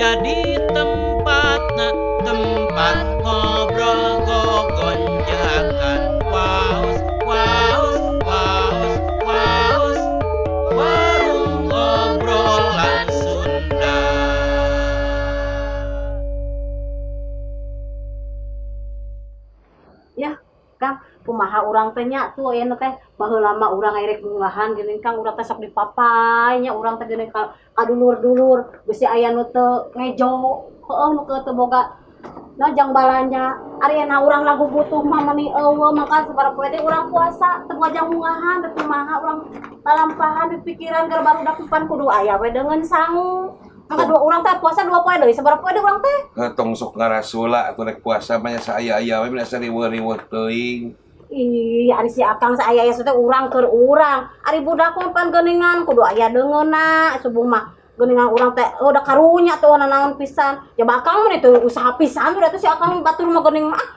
Jadi tempatna tempat ngobrol gogonjakan waos waos waos waos warung obrolan Sunda. Ya, Kang, kumaha urang teh nya tuh ayeuna teh baheula mah urang erek munggahan geuning, Kang, urang teh sok dipapay nya urang teh geuning ka dulur-dulur bisi aya nu teu ngejo, heueuh, nu teu boga nah jang balanja. Ari ayeuna urang lagu butuh mah meuni euweuh, maka sabaraha poe teh urang puasa teu boga jang munggahan teh. Kumaha urang lalampahan di pikiran keur barudak pan kudu aya we deungeun sangu, maka dua urang teh puasa 2 poe deui, sabaraha poe deui urang teh. Tong sok ngarasula atuh, rek puasa mah nya saaya-aya we, asa riweuh-riweuh teuing. Ih, ari si Akang saaya aya teh urang keur urang. Ari budak mah pan geuningan kudu aya deungeunna, subuh mah geuningan urang teh oh, udah karunya tuh naon pisan. Ya Akang mah itu usaha pisan udah tuh si Akang batur mah geuning mah. Ah,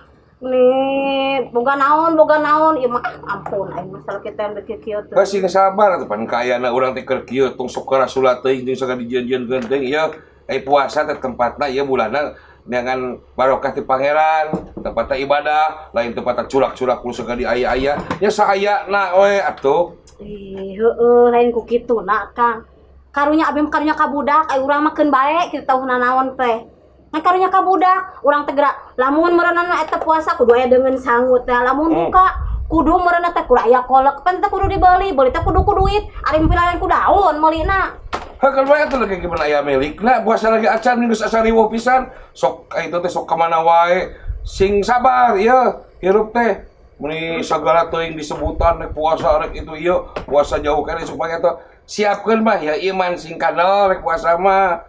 nih boga naon ieu mah, ah, ampun aing masalah kita yang kieu kieu teh. Heuh, sing sabar atuh, pan kaayana urang teh keur kieu, tong sok ngarasula teuing jeung sagala dijieun-jieunkeun teuing ieu. Ai puasa teh tempatna ieu bulanna neangan barokah ti pangeran, tempatna ibadah, lain tempatna culak-culak kudu sagala diaya-aya. Ya saayana we atuh. Ih, heueuh, lain ku kituna, Kang. Karunya abi mah karunya ka budak, ai urang mah keun bae kitu tau nanaon teh. Nah, karunya ka budak, urang teh geura lamun meureunana eta puasa kudu aya deungeun sangu teh, lamun buka kudu meureunna teh kudu aya kolek, pan teh kudu dibeli, beuli teh kudu ku duit, ari pilaran ku daun meulina. Heuh, kan bae atuh lagi gimana aya milikna, puasa lagi acan geus asa riweuh pisan. Sok ka itu teh sok ka mana wae. Sing sabar ieu hirup teh. Meuni sagala teuing disebutan rek puasa rek itu ieu, puasa jauh keneh supaya eta siapkeun mah ya iman sing kandel rek puasa mah.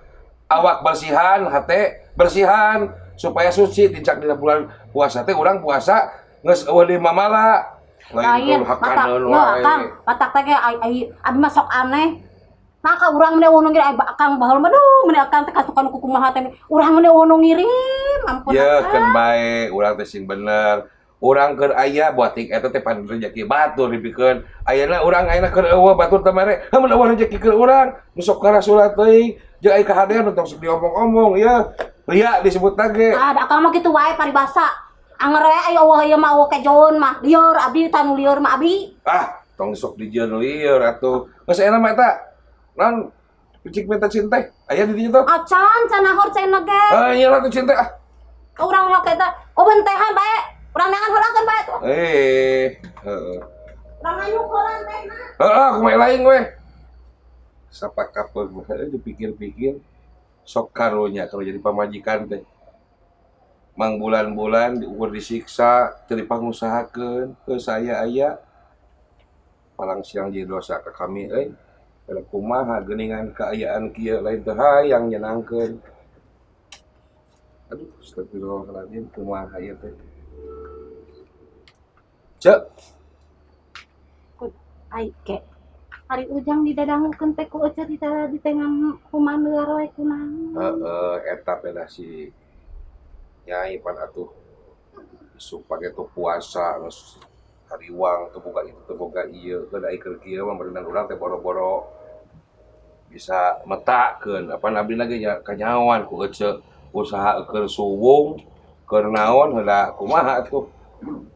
Awak bersihan, hate bersihan supaya suci tincak dina bulan puasa teh urang puasa geus euweuh di mamala. Lain, Lain matak, hakaneun yo wae. Akang, matak teh ge ai ai abi mah sok aneh. Nah, ka urang meni euweuh nu ngirim, ai Akang baheula mah duh, meni Akang teh kasukan ku kumaha teh. Urang meni euweuh nu ngirim, ampun Ya Akang. Keun bae urang teh sing bener. Urang keur aya buat eta teh pan rezeki batur dipikeun. Ayeuna urang ayeuna keur euweuh batur teh mere. Heuh, mun euweuh rezeki keur urang, nu sok ngarasula teuing. Jeung ai kahadean tong sok diomong-omong ya. Ria disebut ge. Ah, da Akang mah kitu wae paribasa. Anger we aya euweuh ieu mah euweuh kejoeun mah. Lieur abi tanu lieur mah abi. Ah, tong sok dijieun lieur atuh. Geus enak mah eta. Naon picik minta cinta? Aya di dinya tuh. Acan can nahor cenah ge. Ah, ieu lah tuh cinta ah. Ka urang mah eta oh bentehan bae. Urang neangan heula keun bae tuh. Eh, heeh. Urang ngayuk heula tehna. Heeh, kumaha lain we. Sapakapeung dipikir-pikir sok karunya kalau jadi pamajikan teh. Mang bulan-bulan diukur disiksa, teu dipangusahakeun ke saya aya. Palang siang jadi dosa ka kami euy. Kada kumaha geuningan kaayaan kieu lain teu hayang nyenangkeun. Aduh, astagfirullahaladzim, kumaha ieu teh. Cek, Ai ke. Ari Ujang didadangukeun teh ku Ece di tengah kumaneur we kunaon. Heeh, eta peda si Nyai pan atuh isuk pake tuh puasa geus hariwang teu boga itu teu boga ieu, keun ai keur kieu mah meureunan urang teh boro-boro bisa metakeun apan abdi ge nya kanyahoan ku ece usaha keur suwung keur naon heula kumaha atuh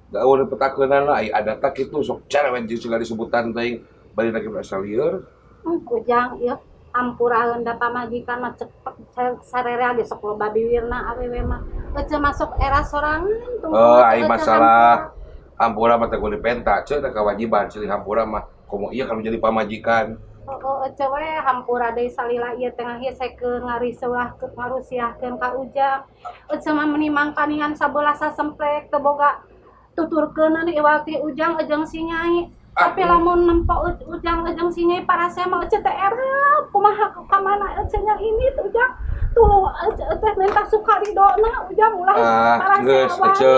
da euweuh dipetakeunana ai adatna kitu sok cerewet jeung segala disebutan teuing bari lagi asa lieur. Ujang ieu ampuraeun da pamajikan mah cepet sarerea ge sok loba biwirna awewe mah. Ece masuk era sorangan tunggu. Oh, ai masalah hampura mah teh kudu dipenta, ceuk da kewajiban silih hampura mah. Komo ieu kalau jadi pamajikan. Oh, ece we hampura deui salila ieu teh ngahesekeun ngariseuahkeun ngarusiahkeun ka Ujang. Ece mah meuni mangkaningan sabelah sasemplek teu boga tuturkeun iwal ti Ujang jeung si Nyai. Tapi lamun nempo Ujang jeung si Nyai parasea mah ece teh era kumaha ka mana ece nya ini tuh Ujang. Tuh ece, ece minta suka ridona Ujang ulah Ah, parasea geus wae. Ece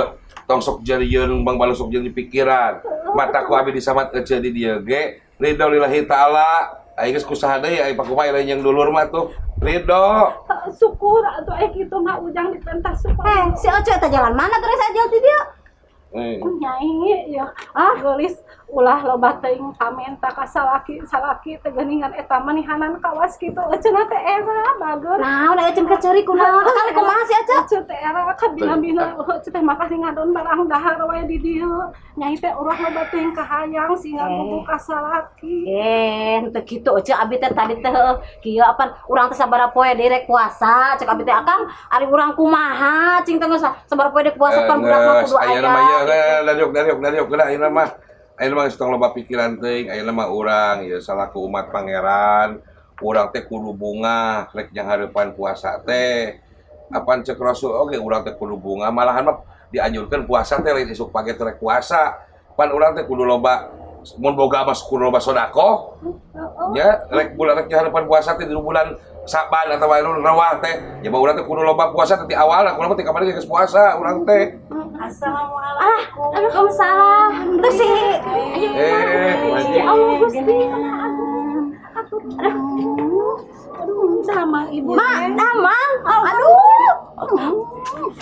tong sok jarieun bang balu sok jadi pikiran. Mata ku abi disamat ece di dieu ge ridho lillahi taala. Ai geus kusaha deui ai pakumaha lain yang dulur mah tuh. Ridho. Syukur atuh eh kitu mah Ujang dipentas syukur. Eh, si Ece eta jalan mana geus aja ti dieu? Eh. Nyai ya, ah gelis Ulah loba teuing pamenta ka salaki, salaki teh geuningan eta manihanan kawas kitu cenah teh era bager. Naon aya cem keceuri kunaon? Akang rek kumaha sih Ece? Ece teh era kabina-bina ece teh makasih ngadon barang dahar wae di dieu. Nyai teh ulah loba teuing kahayang sehingga bubu ka salaki. Henteu kitu Ece, abi teh tadi teh heueuh kieu apan urang teh sabaraha poe deui rek puasa. Cek abi teh akang ari urang kumaha cing teh geus sabaraha poe deui puasa pan budak mah kudu Ayeuna aya. mah ieu dariuk dariuk dariuk geura ayeuna mah. Ayeuna mah geus tong loba pikiran teuing, ayeuna mah urang ieu salaku umat pangeran, urang teh kudu bungah rek nyanghareupan puasa teh. Apan cek Rasul oge urang teh kudu bungah, malahan mah dianjurkeun puasa teh lain isuk pagi teh rek puasa. Pan urang teh kudu loba mun boga mah kudu loba sedekah. Nya rek bulan rek nyanghareupan puasa teh di bulan Saban atawa anu rawah teh. Ya urang teh kudu loba puasa teh ti awal, kudu mah ti kamari geus puasa urang teh. Assalamualaikum. Waalaikumsalam. Teh si Wajib. Ya Allah Gusti, aduh. Aduh, sama ibu Mak, teh. damang. Aduh.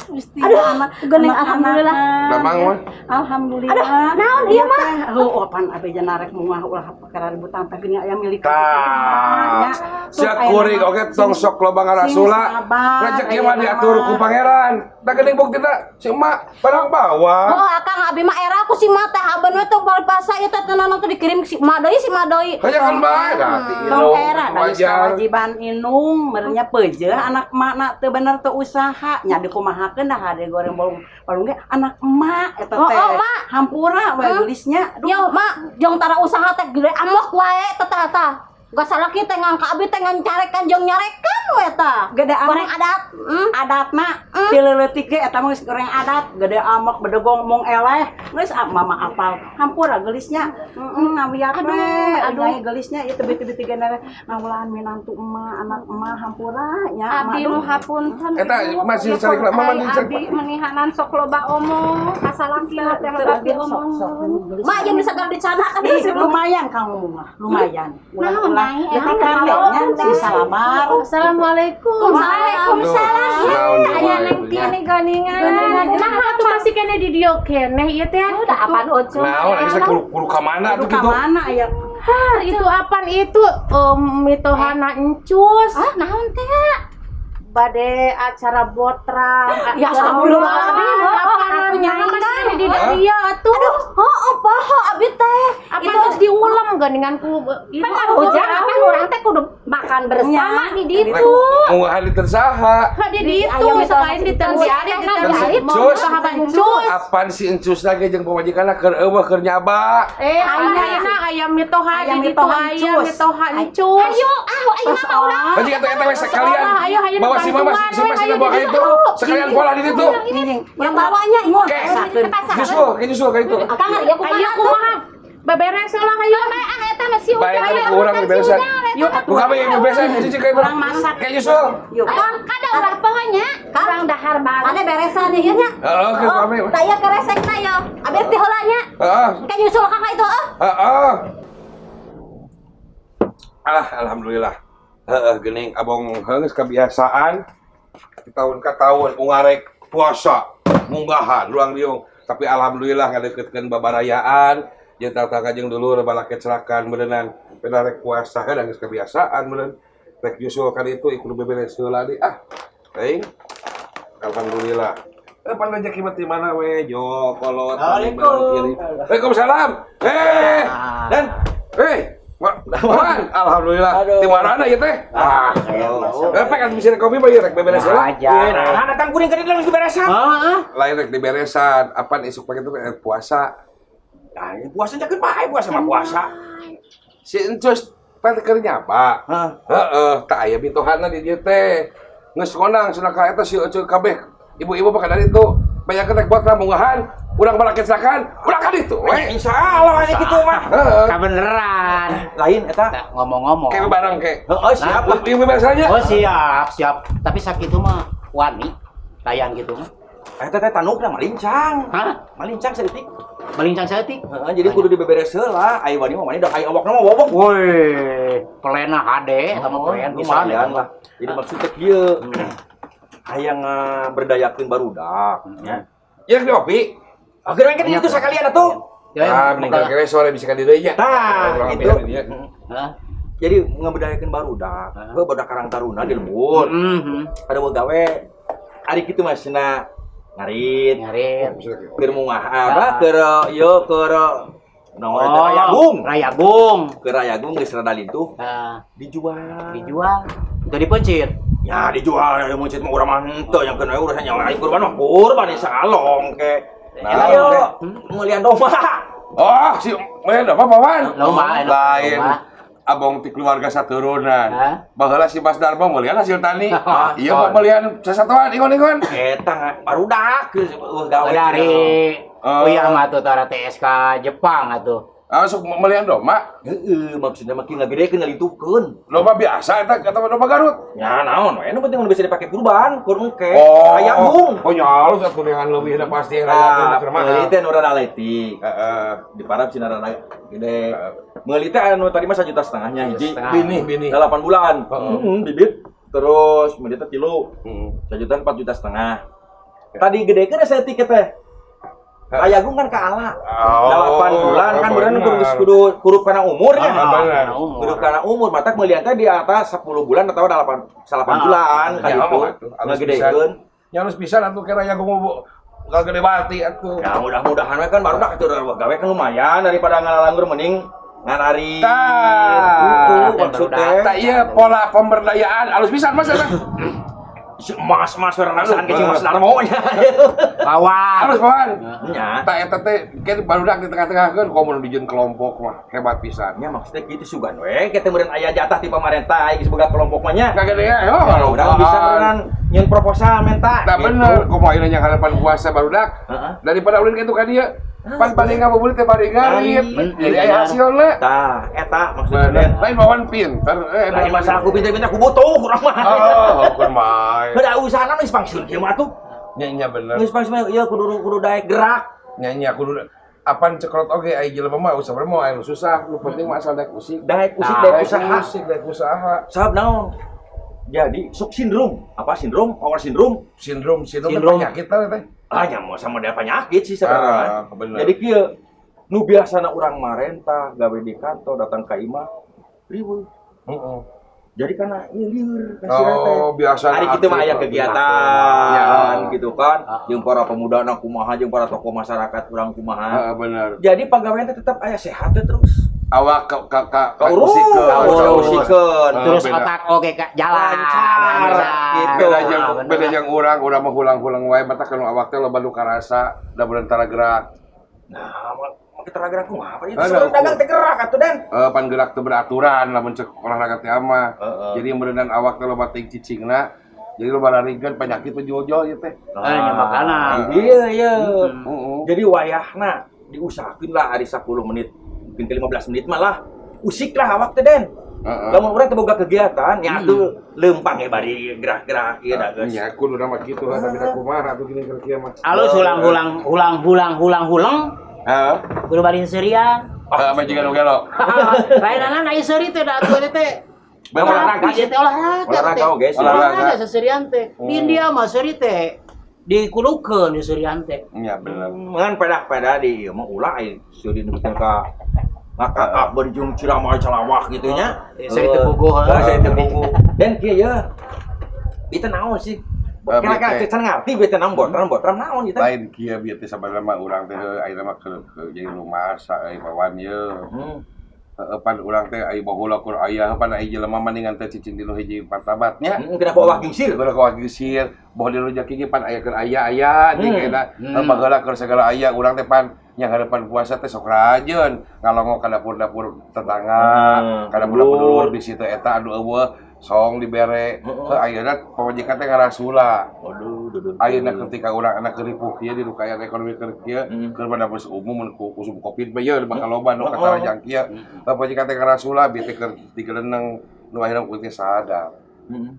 Gusti, Aduh, anak geuning alhamdulillah. Damang mah. Alhamdulillah. Aduh, naon ieu mah? Heuh, pan abi jana rek mungah ulah perkara ributan teh geuning aya milik. Tah. Sia kuring oge tong sok loba ngarasula. Rezeki mah diatur ku pangeran. Tah geuning buktina si emak barang bawa. Oh, akang abi mah era ku si emak teh haben we teh pasa ieu teh tenan teh dikirim si emak deui si emak deui. Hayang kan bae da ti Tong indung era da geus wajar. kewajiban indung merenya peujeuh anak emak na teu bener teu usaha nya dikumahakeun dah hade goreng bolong palung ge anak emak eta Oh, teh. oh, Mak. Hampura we geulisnya. Aduh. Yo, mak, jong tara usaha teh gede amok wae teh tah tah. Gak salah kita ngan ka abi teh ngan carekan jeung nyarekan we tah. Gede amok. Goreng adat. Adatna ti leuletik ge eta mah geus goreng adat, gede amok bedegong mong eleh geus ah, mama apal. Hampura geulisnya. Heeh, ngawiat we. Aduh. Aduh, geulisnya ieu teu bi-bi ngawulaan minantu emak, anak emak hampura nya. Abi Aduh. nu hapunten. Eta Ibu. masih Ieu cari kok mama ai di cari. Abi menihanan sok loba omong, kasalaki teh loba omong. Mak jeung bisa dicana kan Ih, lumayan kang ngomong mah, lumayan. Naon, Ulah-ulah Nyai? leutik nya si salabar. Assalamualaikum. Waalaikumsalam. Naon deui Aya wae neng nya. tini geuningan. Nah, atuh masih kene di dieu keneh ieu teh. Udah apaan ojo? Naon aing teh kudu ka mana Aduh tuh ka kitu. mana aya? Hah, itu apan itu mitohana encus. Ah, naon teh? Bade acara botrang. Ya astagfirullahaladzim. Apaan Aku nyai nyangka. masih kene di dieu atuh. Aduh, oh, poho abi teh. Apa Itu geus diulem geuningan ku itu Pan ujang apa urang teh kudu makan bersama di Rek ditu. munggahan di tersaha. Di ditu Ayam itu selain di Tersiari, tersiari Terus Encus. encus. Apan si encus lagi jeung pamajikanna keur eueuh keur nyaba. Ayeuna ayam mitoha Ayam di ditu mitoha ayam encus. mitoha encus. Ayo, ah, ayo Tos mah urang. olah. Haji eta eta we sekalian. Ayo, ayo, Bawa si mama bantuan, si mas ayo, bawa ka di itu. ditu. Sekalian pola di ditu. Ini Yang bawanya ini. Oke. Nyusul, ke nyusul ka itu. Akang ya kumaha Ayo tuh? kumaha? Beberes lah ayo. Ah eta mah si Baik, Ujang. ku urang beberesan. Yuk Ku kami beberesan cici ka itu. Urang masak. Kayak nyusul. Yuk. Akang, Kada urang poho nya, urang dahar bareng. Mana beresan ieu nya? Heeh, ke kami. Tak iya keresekna ya. Abi teh heula nya. Heeh. Kayak nyusul kakak itu eh. Heeh. Ah, alhamdulillah. Heeh, geuning abong geus kebiasaan di tahun ke tahun ungarek puasa munggahan ruang riung tapi alhamdulillah ngadeukeutkeun babarayaan jeung tata jeung dulur balake cerakan beureunan peda rek puasa kan geus kebiasaan beureun rek nyusul ka ditu kudu beberes heula deui ah teuing alhamdulillah pan rezeki mah ti mana we jo kolot Assalamualaikum. Waalaikumsalam. Dan Wan, alhamdulillah. Aduh. Di mana ieu teh? Ah, pek atuh bisa kopi mah ieu rek beberes heula. Aja. Nah, datang kuring ka dieu langsung diberesan. Lain rek diberesan, apan isuk pake teh puasa. Nah, ini puasa jakeun bae puasa mah puasa. Si Encus pan keur nyaba. Hah. Heeh, tak aya mitohana di dieu teh. Geus ngonang cenah ka eta si Encus kabeh. Ibu-ibu mah kada ditu. Bayangkeun rek buat munggahan, urang balake cerakan, urang ka ditu we. Insyaallah aya kitu mah. Heeh. Kabeneran. Lain eta. Nah, ngomong-ngomong. Kayak bareng ke. Heeh, siap lah. Ieu beberesannya. Oh siap, siap. Tapi sakitu mah wani kayan gitu mah. Eta teh tanukna malincang. Hah? Malincang saeutik. Malincang saeutik. Heeh, jadi kudu dibeberes heula. Aya wani mah wani da aya awakna mah wowok. Woi, pelena hade eta mah pelen pisan lumayan eta mah. lah. Jadi maksudnya kieu. Hayang berdayakeun barudak nya. Ya ngopi. Oke, kan itu sekalian atuh. Ah, meninggal kere sore bisa ka dieu nya. Tah, Urang gitu. ambil di dieu. Hah? Jadi ngebedayakeun barudak, heuh barudak Karang Taruna di lembur. Mhm. Ada gawe ari kitu mah cenah ngarit, Ngarit. keur mungah apa keur ieu keur naon eta rayagung. Rayagung. Keur rayagung geus rada lintuh Nah, dijual. dijual. Itu dipencit. Ya dijual ya meuncit mah urang mah henteu yang kena urusan nyawa aing kurban mah kurban salong ke. Nah, Ayo, melian domba. Oh, si melian domba pawan. Lomba, Lain. lomba. Abong ti keluarga saturunan. Hah? Baheula si Mas Darmo melian hasil tani. Iya, Oh. mau melian sasatuan ingon-ingon. Eta barudak eueuh gawe. Dari Oh. Uyang atuh tara TSK Jepang atuh. Ah, sok melian domba. Heeh, maksudnya mah kieu ngagedekeun ngalintuhkeun. Domba biasa eta kata domba Garut. Ya naon we, nu penting nu bisa dipake kurban, kur engke. Oh. Rayagung. Oh, nya alus atuh dengan leuwih da pasti yang rayagung Nah, keur mahal. meuli teh nu rada leutik. Heeh. Di parab sih rada gede. Meuli teh anu tadi mah 1,5 juta hiji. Setengah. Bini, bini. 8 bulan. Heeh. Heeh, bibit. Terus meuli teh tilu. Heeh. 1 juta 4,5 juta. Tadi gedekeun saya tiket teh. Rayagung kan kaala. Oh, 8 bulan kan bener kudu kudu kudu kana umurnya. Ah, bener. Karena umur. Kudu kana umur, matak meulian teh di atas 10 bulan atau 8 8 bulan Ya, kayak gitu. mah atuh, alus Ngagedekeun. Nya alus pisan atuh kira rayagung mau kalau gede bati atuh. Ya mudah-mudahan we kan barudak itu udah gawe kan lumayan daripada ngalalanggur mending ngarari. Tah. Itu maksudnya. Tah iya pola pemberdayaan alus pisan Mas eta. Mas-mas rasaan kecil Mas Darmo nya. Lawan. Alus pawan. Nya. Tah eta teh kan barudak di tengah-tengahkeun komo nu dijieun kelompok mah hebat pisan. Nya maksudnya gitu sugan we kita meureun aya jatah ti pamarentah geus boga kelompok mah nya. Kagak ya, oh, Urang bisa meureun nyieun proposal menta. Tah bener, komo ayeuna yang harapan puasa barudak. Heeh. Daripada ulin kitu ka dieu. Pan paling ngabuburit teh bari ngarit. Jadi aya hasilna. Tah, eta maksudnya. Bener. Lain bawan pinter. Eh, Lain masalah aku pinter-pinter aku butuh urang mah. Oh, kur mah. Beda usahana geus pangsiun kieu mah atuh. Nya nya bener. Geus pangsiun ieu kudu kudu daek gerak. Nya nya kudu apan cekrot oge ai jelema mah usaha mah anu susah, nu penting mah asal daek usik. Daek usik Nah, daek usaha. Usik daek usaha. Sabab naon? Jadi sok sindrom, apa sindrom? Power sindrom. Sindrom, sindrom teh Sindrom. penyakit teh teh. Ah, nya mau sama dia penyakit sih sebenarnya. Ah, bener. Jadi kieu nu biasana urang marentah gawe di kantor datang ka imah riweuh. Heeh. Jadi karena ieu lieur kasih teh. Oh, biasa Hari kitu mah aya kegiatan Ya. gitu kan. Jeung para pemuda na kumaha jeung para tokoh masyarakat urang kumaha. Heeh, bener. Jadi pagawean teh tetep aya sehat teh terus. Awak ke ke ke Kaurus, kausikeun. Ah, Terus beda. otak oke kak jalan. Lancar, gitu. Beda jeung Ah, bener. beda jeung urang, urang mah hulang-hulang wae mata kana awak teh loba nu karasa da bener tara gerak. Nah, make tara gerak kumaha apa itu Ada, sebelum dagang teh gerak atuh Den. Eh, pan gerak teu beraturan lamun cek olahraga teh mah. Heeh. Jadi meureunan awak teh loba teuing cicingna. Jadi loba rarigeun penyakit teh jol-jol ieu teh. Eh, nya makanan. Iya, iya. Heeh. Jadi wayahna diusahakeun lah hari 10 menit, mungkin ke 15 menit malah usik lah awak teh Den. Heeh. Lamun urang teu boga kegiatan, nya atuh leumpang ya bari gerak-gerak ieu da geus. Nya kudu mah kitu lah tapi da kumaha atuh gini keur kieu mah. Alus hulang hulang hulang hulang hulang hulang Heeh. kudu bari seurian. Heeh, majikan nu gelo. Lain anak aya seuri teh da atuh teh. Bener. Olahraga sih teh olahraga. Olahraga teh. oge sih. Olahraga seserian teh. Di India mah seuri teh dikulukeun di seurian teh. Nya bener. Ngan pedah-pedah di ieu mah ulah aya seuri nu ka ngakakak berjung ceramah calawak gitu nya. Seuri teu puguh, Heeh, seuri teu puguh. Dan kieu ye. Itu naon sih? Eh, Kira-kira bete. can ngarti bete naon botram botram naon ieu teh. Lain kieu bieu teh sabarna mah urang teh heuh ayeuna mah keur jadi rumah euy pawan ye. Heeh, pan urang teh ai baheula kur aya pan ai jelema mah ningan teh cicing di nu hiji martabatnya. Kenapa awak gingsir? Baheula ka gisir, boh di rejeki ge pan aya keur aya-aya jeung eta baheula keur sagala aya urang teh pan yang harapan puasa teh sok rajeun ngalongok ka dapur-dapur tetangga, ka dapur-dapur dulur di situ eta anu eueuh song dibere. Heuh ayeuna pamajikan teh ngarasula. Waduh, duh, duh. Ayeuna ketika urang anak ripuh kieu di nu kaayaan ekonomi keur kieu, keur pada bos umum mun ku usum covid mah ye bakal loba nu katarajang kieu. Pamajikan teh ngarasula bieu teh keur digeleneng nu akhirna uing teh sadar.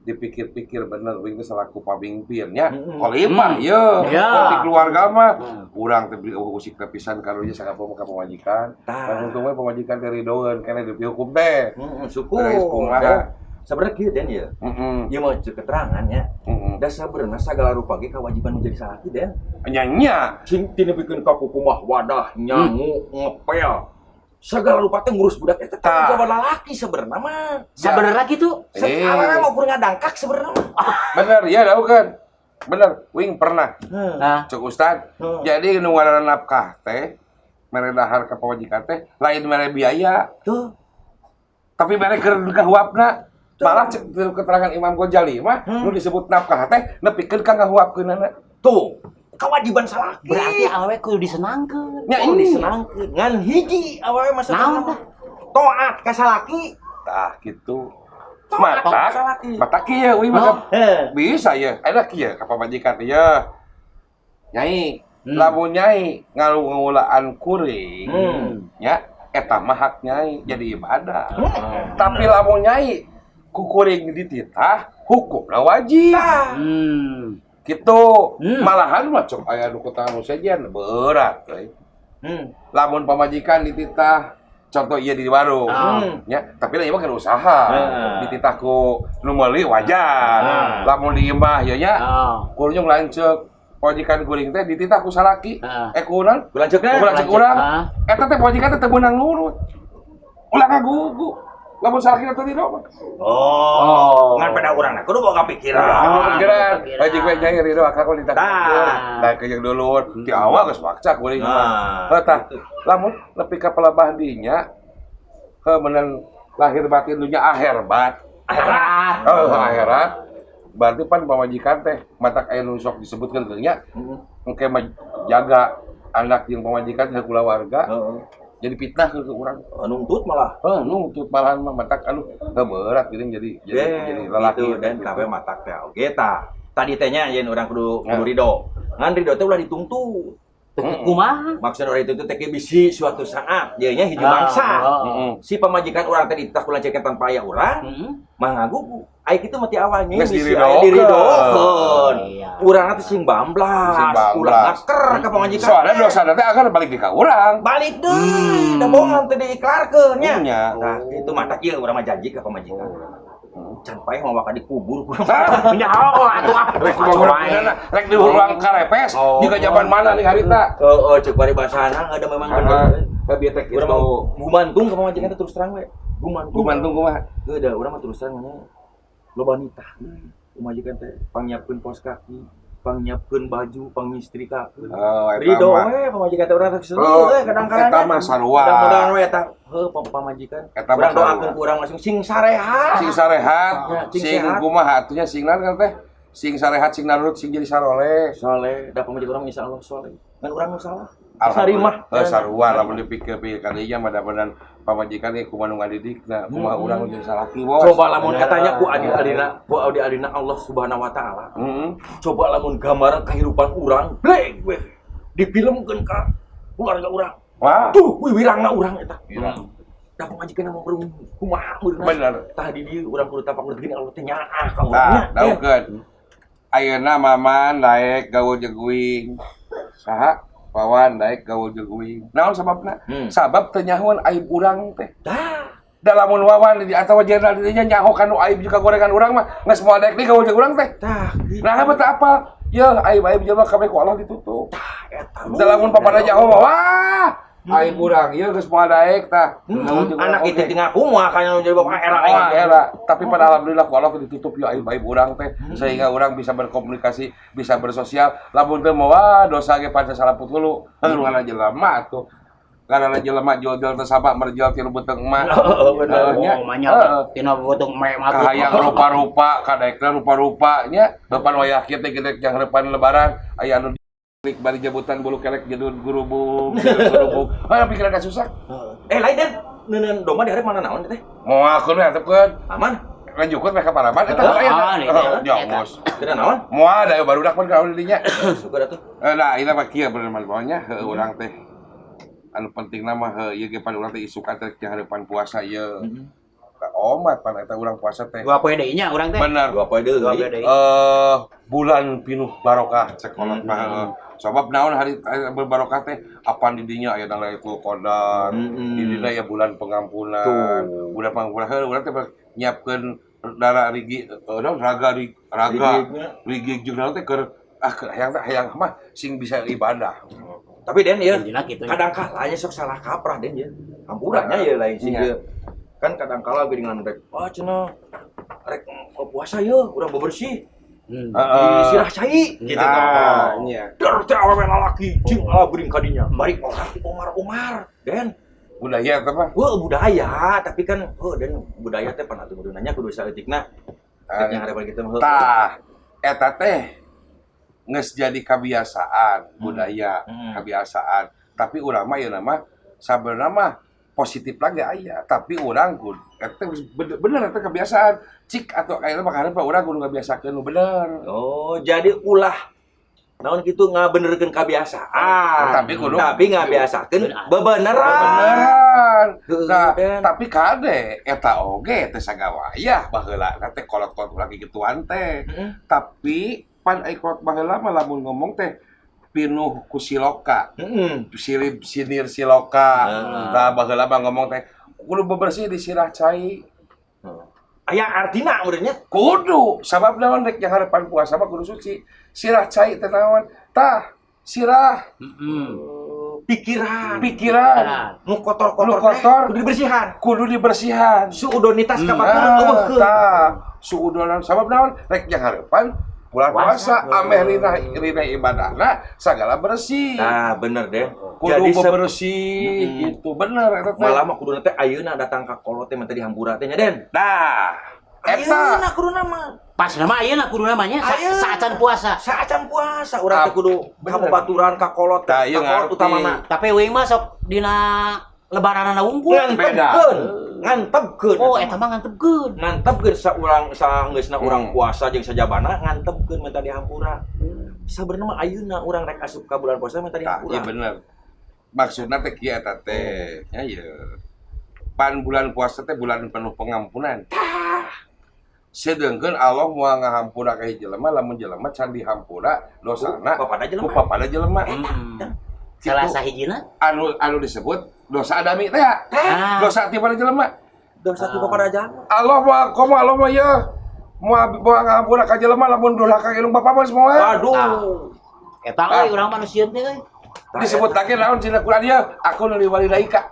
Dipikir-pikir bener uing teh selaku pamimpin nya. Khalifah ye, Ya. di keluarga mah urang teh beli usik teh pisan karunya sagapung ka pamajikan. Tah. Kan untung we pamajikan teh ridoeun keneh dihukum teh. Syukur. Beres kumaha. Dan sebenarnya kieu Den ya. Heeh. Ieu mah ceuk keterangan ya. Heeh. Da Da sabenerna sagala rupa ge kewajiban menjadi salaki den. Nya nya. Cing tinepikeun ka kukumah wadah nyangu ngepel. Segala rupa teh ngurus budak eta tanggung jawab lalaki sebenarnya mah. Sabenerna kitu. Sekarang mah ukur ngadangkak sebenarnya mah. Bener, ya tahu kan? Bener, wing pernah. Nah, Cek Ustad. Jadi nu ngaranna nafkah teh mere dahar ka pamajikan teh lain mere biaya, Tuh. tapi mere keur kahuapna. Malah cek keterangan Imam Ghazali mah nu disebut nafkah teh nepikeun ka ngahuapkeunana. Tuh. Kewajiban salaki. berarti awewe kudu disenangkeun. Nya Oh, ini. disenangkeun. Ngan hiji awewe masa Naon tah? Taat ka salaki. Tah gitu. Taat Mata, ka salaki. mata kieu euy mah Heh. bisa ya. Ada kieu ka pamajikan ya. Nyai, lamun nyai ngalu-ngulaan kuring, nya eta mah hak nyai jadi ibadah. Tapi lamun nyai ku kuring dititah, hukumna wajib. Gitu. Malahan mah cok aya nu kutangan nu sejen berat euy. Lamun pamajikan dititah contoh ieu di warung ya, tapi lah ieu mah kan usaha. Dititah ku nu meuli wajar. Lamun di imah ieu nya kuring lanceuk pamajikan kuring teh dititah ku salaki. Eh ku naon? Ku lanceukna. Ku lanceuk urang. Eta teh pamajikan teh teu meunang nurut. Ulah ngagugu. Lamun salaki teh ridho mah. Oh. Ngan pada urang kudu boga pikiran. Oh, pikiran. Wajib we nyai ridho akang ku dititah. Tah. Tah ke jeung dulur. Ti awal geus maksa kuring mah. Nah. Heuh tah. Lamun nepi ka pelabah dinya heuh meunang lahir batin dunya akhirat. Akhirat. Oh, akhirat. Berarti pan pamajikan teh matak aya nu sok disebutkeun teh nya. Engke mah jaga anak jeung pamajikan teh kulawarga. Jadi fitnah ke urang. Nuntut malah. Heuh, nuntut malahan mah matak anu heuh berat geuning jadi jadi jadi lalaki gitu dan kabeh matak teh oge tah. Tadi teh nya yen urang kudu kudu ridho. Ngan ridho teh ulah dituntut. Kumaha? Maksud urang itu teh bisi suatu saat dieu nya hiji bangsa. Si pamajikan urang teh dititah ku lanceukna tanpa aya urang, mah ngagugu. Ai kitu mah ti awalnya Geus bisi diridhokeun. aya diridhokeun. Urang teh sing bamblas, Sing bamblas. ulah ngaker ka pamajikan. Soalnya dosa teh akan balik di ka urang. Balik deui, da bohongan teh diiklarkeun nya. Nya. Tah, itu mah kieu urang mah janji ka pamajikan. Can paeh mah bakal dikubur kurang. Nyaho atuh ah. Rek kumaha rek di urang karepes jika zaman mana nih harita. Heeh, ceuk paribasana ada memang bener. Tapi teh Urang kitu. mah gumantung ka pamajikan teh terus terang we. Gumantung. Gumantung kumaha? Heuh da urang mah terus terang nya loba nitah. Pamajikan teh pangnyiapkeun kaos kaki, pangnyiapkeun baju, pangistrikakeun. Oh, eta Ridho mah. we pamajikan teh urang teh sedih Oh, we kadang-kadang. eta mah sarua. Mudah-mudahan we eta heuh pamajikan. Eta mah Urang sarua. doakeun ku urang langsung sing sarehat. Sing sarehat, Ya, sing sing sehat. kumaha atunya sing naon kan teh? Sing sarehat, sing narut, sing jadi saroleh. Soleh, da pamajikan urang insyaallah soleh. Ngan urang nu salah. Sarimah. Heuh sarua lamun dipikir-pikir kadinya mah pamajikan ge kumaha nu ngadidikna, kumaha urang nu jadi salaki bos. Coba lamun katanya ku adil-adilna, ku adil-adilna Allah Subhanahu wa taala. Coba lamun gambaran kehidupan urang, blek weh. Difilmkeun ka keluarga urang. Wah. Tuh, wih wirangna urang eta. Wirang. Da pamajikan mah urang kumaha meureunna. Bener. Tah di dieu urang kudu tapak kudu Allah teh nyaah ka urang Tah, nya. daukeun. Ayeuna maman daek gaul jeguing. Saha? Pawan daek gaul jeguing. Naon sababna? Sabab teu nyahoan aib urang teh. Tah. Da lamun wawan di atawa jenderal di dinya nyaho kanu aib juga gorengan urang mah geus moal daek deui gaul jeung urang teh. Tah. Nah, apa teh apa? Yeuh, aib-aib jelema kabeh ku Allah ditutup. Tah eta. Da lamun papada nyaho mah wah, aib urang ieu geus moal daek tah. Gaul jeung urang Anak itu oge. tinggal kumaha kana nu jadi bapak era Wah, aing. era. Tapi pada alhamdulillah ku Allah ditutup ya aib-aib urang teh sehingga orang bisa berkomunikasi, bisa bersosial. Lamun teu mah wah dosa ge panca salaput hulu. Heuh ngana jelema atuh. Karena jelema jual-jual teh sabak merjual tilu beuteung mah. Heeh, bener. Heuh, nya. Oh, manya Heeh. tina beuteung me mah. Kahayang rupa-rupa, kadaekna rupa-rupa nya. Depan wayah kieu teh gede yang depan lebaran aya anu di bari jabutan bulu kelek jedun gurubung, jedun gurubung. Ah pikiran ka susah. Eh lain den, neuneun domba di hareup mana naon teh? Moal keun we antepkeun. Aman. Lanjutkeun mereka paraban eta mah aya. Ah, Heeh, eta. jongos. Teu naon? Moal da barudak pan ka dinya. Syukur atuh. Nah, ieu mah kieu bener mah nya heuh urang teh. Anu pentingna mah heuh ieu ge pan urang teh isukan teh di harapan puasa ieu. Omat pan eta urang puasa teh. Dua poe deui nya urang teh. Bener. Dua poe deui. Dua poe deui. Bulan pinuh barokah cek kolot mah heuh. Sabab naon hari berbarokah teh apan di dinya aya Lailatul Qadar, di dinya aya bulan pengampunan. Tuh. Bulan pengampunan heuh urang teh nyiapkeun Dara rigi naon raga raga Rigignya. rigig jeung naon teh keur ah keur hayang teh hayang mah sing bisa ibadah. Tapi Den ya, Intina kitu nya. kadang kala nya sok salah kaprah Den ya. Hampuranya ya lain sih Iya. ya. Kan kadang kala geuningan rek, ah cenah rek puasa ye, urang bebersih. Heeh. Sirah cai gitu Ah, tah. iya. Der teh awewe lalaki, jeung ala geuning kadinya. Balik orang ti Omar-Omar, Den. Budaya eta mah. Wah, budaya, tapi kan heuh Den budaya teh pan atuh kudu nanya kudu saeutikna. Ah. Yang harapan kita mah heuh. Tah, eta teh geus jadi kebiasaan budaya, kebiasaan. Tapi urang mah ieu mah sabenerna mah positif lagi aya, tapi urang kudu eta teh geus bener eta kebiasaan. Cik atau ayeuna mah karep urang kudu ngabiasakeun nu bener. Oh, jadi ulah naon kitu ngabenerkeun kebiasaan. Tapi kudu- tapi ngabiasakeun bebeneran. Beneran. Heuh, Nah, Den. tapi kade eta oge teh sagawayah baheula teh kolot-kolot urang gituan teh. Tapi pan ai kolot baheula mah lamun ngomong teh pinuh ku siloka. Silip sinir siloka. Nah, baheula mah ngomong teh kudu bebersih di sirah cai. Aya artina urangnya. Kudu sabab naon rek yang harapan puasa mah kudu suci. Sirah cai teh naon? Tah, sirah Pikiran pikiran nu kotor-kotor Nu teh kotor. kudu dibersihan. Kudu dibersihan. Suudonitas ka batur Ah, eueuhkeun. tah, suudonan sabab naon rek yang harapan bulan puasa ameh rinah rinah ibadahna sagala bersih. Nah, bener deh. Kudu Jadi bebersih gitu bener eta teh. malah mah kuduna teh ayeuna datang ka kolot teh minta dihampura teh nya Den. Nah, eta Ayeuna kuduna mah. Pas nama ayeuna kudu namanya Ayeuna. saacan puasa. Saacan puasa urang teh Ah, kudu ka bener. babaturan ka kolot, Tah, ka ieu kolot ngarti. utamana. Tapi wing mah sok dina lebaranana wungkul. Ngantepkeun, ngantepkeun. Oh, eta mah ngantepkeun. Ngantepkeun saurang saenggeusna urang puasa jeung sajabana ngantepkeun minta dihampura. Sabenerna mah ayeuna urang rek asup ka bulan puasa minta Tah, dihampura. iya bener. Maksudna teh kieu eta teh. Nya ieu. Pan bulan puasa teh bulan penuh pengampunan. Tah. Sedengkeun Allah moal ngahampura ka hiji jelema lamun jelema can dihampura dosana Ku papada jelema. ku papada jelema. Salah Gitu. sahijina Anu anu disebut dosa adami teh ya. Ah. Dosa ti pada jelema. Dosa tu papada jelema. Allah moal komo Allah mah ieu moal moal ngahampura ka jelema lamun durhaka ka indung bapa mah semua. Waduh. Eta euy urang manusia teh euy. Disebut lagi naon cina Quran ieu aku nu liwalidaika.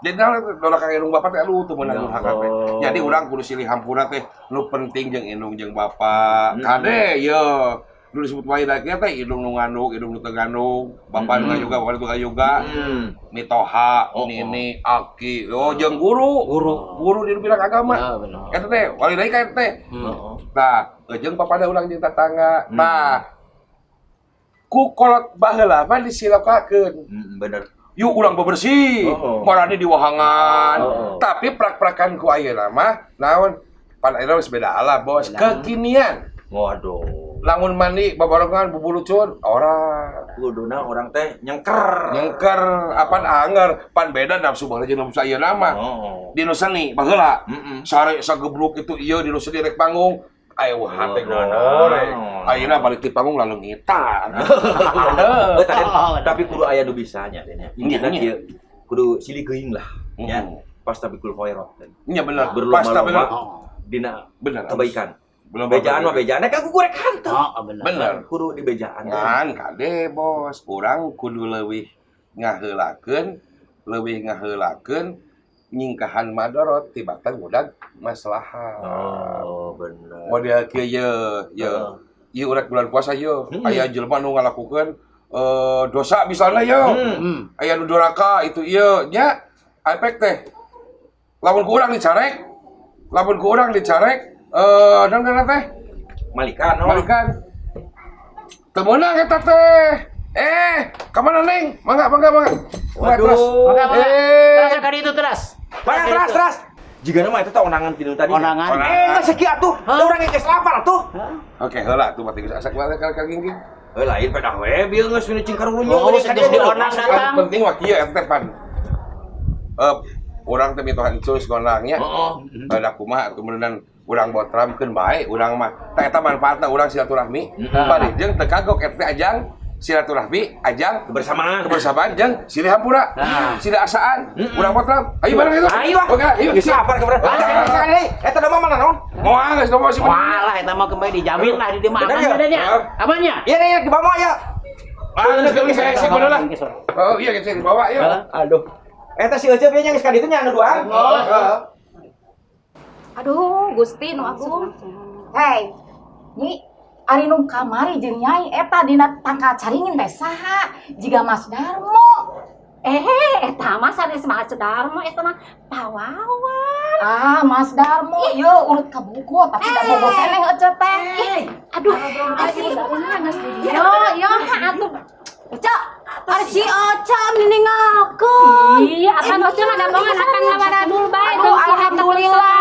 Jadi naon durhaka ka indung bapa teh aduh teu meunang Ya durhaka teh. Allah. Jadi urang kudu silih hampura teh nu penting jeung indung jeung bapa. Kade ieu nu disebut walidaika teh indung nu ngandung, indung nu teu ngandung, bapa nu ngayoga, bapa nu teu ngayoga. Mitoha, nini, aki, oh jeung guru. Guru. Guru di bidang agama. Ya, bener. Eta teh walidaika eta teh. Nah, jeung papada urang jeung tatangga. Nah, ku kolot baheula mah disilokakeun. Bener. Yuk urang bebersih, marani di wahangan. Tapi prak-prakan ku ayeuna mah naon? Pan ayeuna geus beda alam, Bos. Kekinian. Waduh. Lamun mandi babarengan bubulucun ora. Kuduna orang teh nyengker. Nyengker apan anger, pan beda nafsu baheula jeung nafsu ayeuna mah. Di nu seni baheula. Sare sagebruk itu ieu di nu seni rek panggung. Ayo hate goreng. Ayeuna balik ti panggung lalu ngitar. Eh, tapi kudu aya nu bisa nya Den ya. Intina Nya, nya. kieu kudu silih geuing lah. Ya. Hmm. Pas tapikul khairat. Nya bener. Berlomba-lomba Bener. dina Bener. kebaikan. Belum Bejaan mah bejaan, kan ku rek hanteu. Oh, bener. Bener. Kudu dibejaan. Ngan kade bos, urang kudu leuwih ngaheulakeun, leuwih ngaheulakeun nyingkahan madorot tibatan ngudag maslahat. Oh, bener. Model kieu ye, ye. Ieu urang bulan puasa ye, aya jelema nu ngalakukeun dosa misalnya ye. Aya nu doraka itu ieu nya efek teh. Lamun ku urang dicarek, lamun ku urang dicarek naon ngaranna teh? Malikan, oh. Malikan. Teu meunang eta teh. Ka mana Neng? Mangga, mangga, mangga. Mangga, Waduh. terus. Mangga, mangga. Eh. Terus ka ditu terus. Mangga teras, teras. Jika nama itu teh onangan tinu tadi. Onangan. Nggak sekian atuh. Da urang geus lapar atuh. Oke, heula tuh mati geus asak balik ka gingking. Eh, lain pedah we bieu geus nu cing karunya. Oh, geus di onang datang. Anu penting mah kieu eta teh pan. Urang teh mitohan encus gondangnya. Heeh. Da kumaha atuh meureunan urang botramkeun bae urang mah. Tah eta manfaatna urang silaturahmi. Bari jeung teu kagok eta teh ajang Silaturahmi ajang Kebersamaan. Kebersamaan jeung silih hampura. Nah. Silih asaan. Urang potlam. Ayo bareng itu. Ayo ah. Oke, ayo. Geus lapar keberan. Sekali deui. Eta domba mana naon? Moal geus domba sih. Walah eta mah kembali dijamin lah di mah Bener aman ya? bedanya. Amannya? Iya iya di bawah ya. Ah, geus geus saya bodoh lah. Oh iya geus dibawa yuk. Aduh. Eta si Ece nya geus ka ditu nya anu duaan. Heeh. Aduh, Gusti nu agung. Hei, Nyi, ari nu kamari jeung Nyai eta dina tangkal caringin teh saha? Jiga Mas Darmo. Eh, eta mah sanes Mas Darmo, eta mah pawawan. Ah, Mas Darmo, ieu urut ka Bogor, tapi da Bogor keneh ece teh. Ih, Aduh, yo yo atuh. Oca, ari si Oca meninggalkeun. Iya, akan Oce mah damongan akan ngawaradul bae. Aduh, alhamdulillah.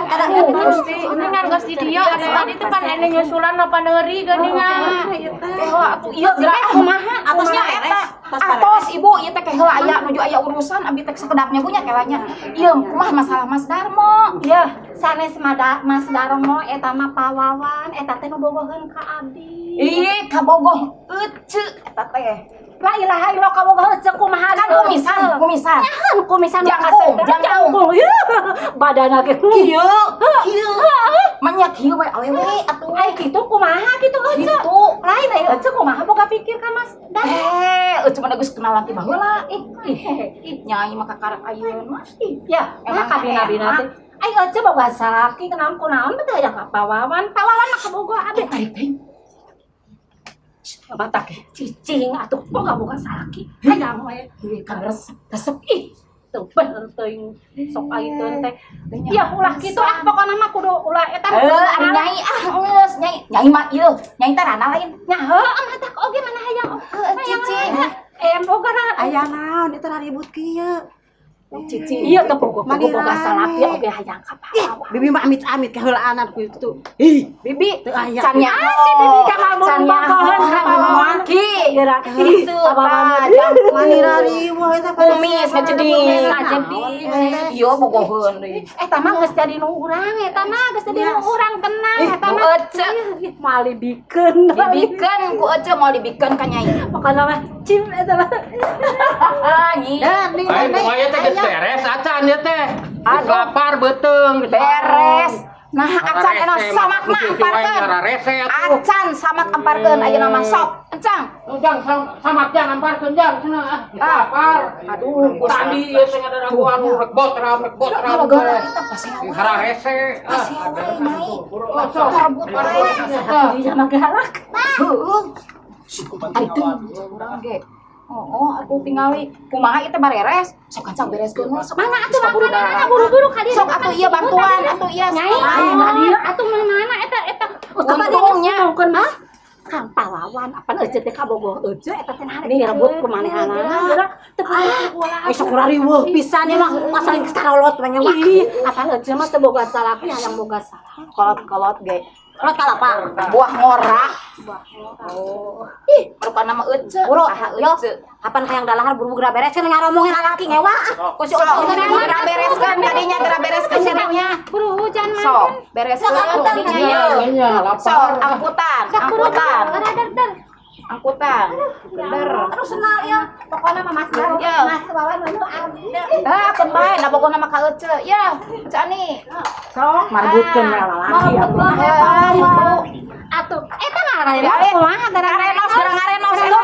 Aduh, Gusti. Ini kan geus di dieu, anu tadi teh pan anu nyusulan apa neuri geuningan. Heula atuh ieu gerak kumaha atasnya eta. Atos ibu ieu teh heula aya nuju aya urusan abi teh sakedapnya punya kelanya. Ieu kumaha masalah Mas Darmo? Yeuh, sanes Mas Darmo eta mah pawawan, eta teh nu bogoheun ka abdi. Ih, kabogoh ece eta teh. La ilaha illallah kabogoh ece kumaha? Kan kumisan, kumisan. Nyahan kumisan nu Jangkung, kasep. jangkung. Yeuh, badana ge Kieu, kieu. Manya kieu we awewe atuh. Ai kitu kumaha kitu ece? Kitu. Lain ai ece kumaha boga pikir ka Mas Darmo? Eh, ece mah geus kenalan ti baheula. Ih, ih, nyai mah kakarak ayeuna. Ih, Ya, Emang emang kabina-bina enak. teh. Ai ece boga salaki kunaon kunaon teh aya ka pawawan. Pawawan mah kabogoh abdi. Tarik teh. Batak cicing atuh boga-boga salaki. Hayang we. Kan resep, Resep ih. Teu bener teuing sok aiteun teh. Ya ulah kitu ah pokona mah kudu ulah eta. Eh, ari nyai ah geus, nyai. Nyai mah ieu, nyai teh rana lain. Nya heueuh mah teh oge mana hayang. Heueuh, cicing. Eh boga ra. Aya naon eta ribut kieu. Cicing. Iya teh boga Mani boga rame. salaki oge hayang ka Ih, pawawan. bibi mah amit-amit kaheulaanan ku itu. Ih, Bibi, teu aya. can nyaho. Ah, si bibi ka mal Can bogoheun ka pawawan. Ki, Geura gitu tah, jangkung. Mani rariweuh eta Kumis ngecedik. Ngacedik. Iya bogoheun deui. Eta mah geus jadi nu urang, eta mah geus jadi nu urang tenang eta Nu mah. ece Moal dibikeun. dibikeun ku ece mau dibikeun ka nyai. Pokona mah cim eta mah. Ah, nyi. Dan nih, Ayo nih, kumaha teh geus beres acan ya teh. Geus lapar beuteung geus Beres. Nah, acan enak samak mah amparkeun. Rese atuh. Acan samak amparkeun ayeuna mah sok. Encang. Ujang samak jang amparkeun jang cenah ah. Geus lapar. Aduh, Tadi ieu teh ngadaguan rek botram rek botram. Gara-gara eta pasea wae. Hararese. Ah. Pasea wae nyai. Oh, sok. Karebut wae. Dia mah galak. Heueuh. Ari teu urang ge. Oh, atuh tingali kumaha ieu teh bareres. Sok kancang bereskeun we sok. Mana atuh makananna buru-buru ka dieu. Sok atuh ieu bantuan, atuh ieu. Nyai, Lain. atuh mana eta eta. Untungnya. Mas. Kang pawawan apan euceut teh kabogoh euceut eta teh naha direbut ku manehanana. Geura teu Ai sok rariweuh pisan ieu mah masalah sarolot we nya mah. Ih, apan euceut mah teu boga salaki hayang boga salaki. Kolot-kolot ge. Kolot kalapa. Buah ngora. Oh. Ih, rupana mah ece. Buru, Saha yo. ece. Kapan hayang dalahar buru-buru geura beres kan ngaromongin lalaki ngewa ah. Ku si Sok, Oce geura bereskeun kadinya, geura bereskeun kadinya. Buru hujan mah. Sok, bereskeun kadinya ieu. Sok, angkutan, angkutan, angkutan. Bener. Aduh senal ya. Pokoknya mah Mas Darmo, Ya. Mas Wawan nu abdi. Ah, keun bae, da pokona mah ka ece. Ya, Cak Ani. Sok marbutkeun we lalaki atuh. Ah, ibu. Atuh, eta ngaran Ya, eh. kumaha gara Ngarenos, gara ngarenos eta.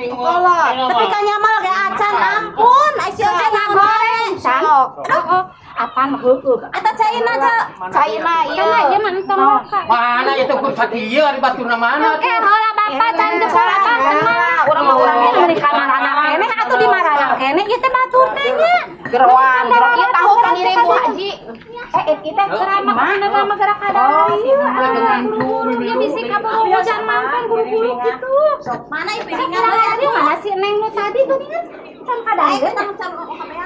Kolot. Tapi ka nyamal ge acan ampun, ai si Oce ngagoreng. Sok. Heeh. Apaan heueuh. Eta caina, Cak. Caina ieu. Cenah ieu mah entong ka. Mana itu ku sakieu ari batuna mana Oke, heula bapak can jeung bapak tenang. Urang mah urang Urang di kamarana keneh atuh di marana keneh ieu teh batur teh nya. Geroan, geroan. Ieu tahu kan diri Bu Haji. Eh, eh, kita Gerak mah gerak kada ieu buru-buru ieu bisi kaburu hujan mantan buru-buru kitu. Mana ieu Piringan tadi mana si Neng nu tadi geuningan can kadaeun.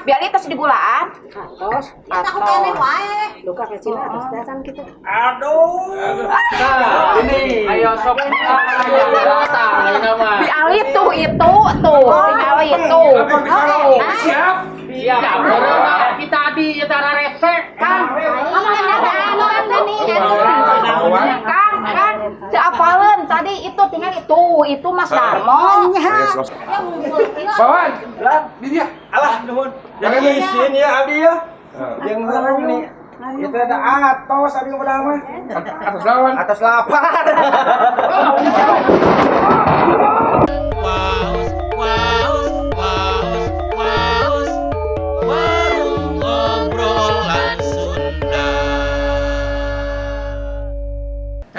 Biar tos digulaan. Atos, Tahu keneh wae. Duka kecil atos teh kan kitu. Aduh. Ini. Ayo sok. Ayo datang ayeuna mah. Bi Ali tuh itu tuh, tinggal itu. Siap. Siap. Kita tadi eta rese. Kang, Mama ada anu anu nih. Kang, Kang, teu apaleun tadi Tadi itu tinggal itu Mas Darmo. Ya ngumpul kieu. Bawan, di dia. Alah, nuhun. Jadi izin ya abdi ya. Yang nih. Itu ada atos abdi pada mah. Atas lawan. Atas lapar.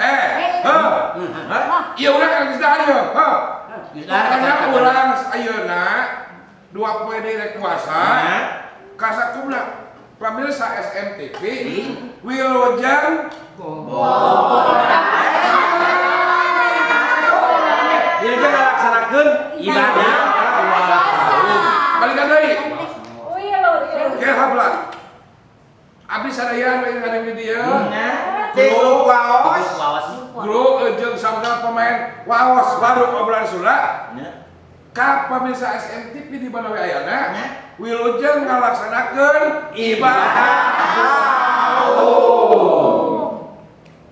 Eh, heh. Iya urang kan geus dahar ieu. Heh. Makanya urang ayeuna dua poe deui rek puasa. Kasakumna pamirsa SMTV wilujeng. Jadi jangan laksanakeun ibadah. Balikan deui. Oke, habla. Abdi sadaya nu ada di dieu. Grup waos. Grup jeung samudera pemain waos warung obrolan Sunda. Ka pamirsa SMTV di mana we ayana, wilujeng ngalaksanakeun ibadah.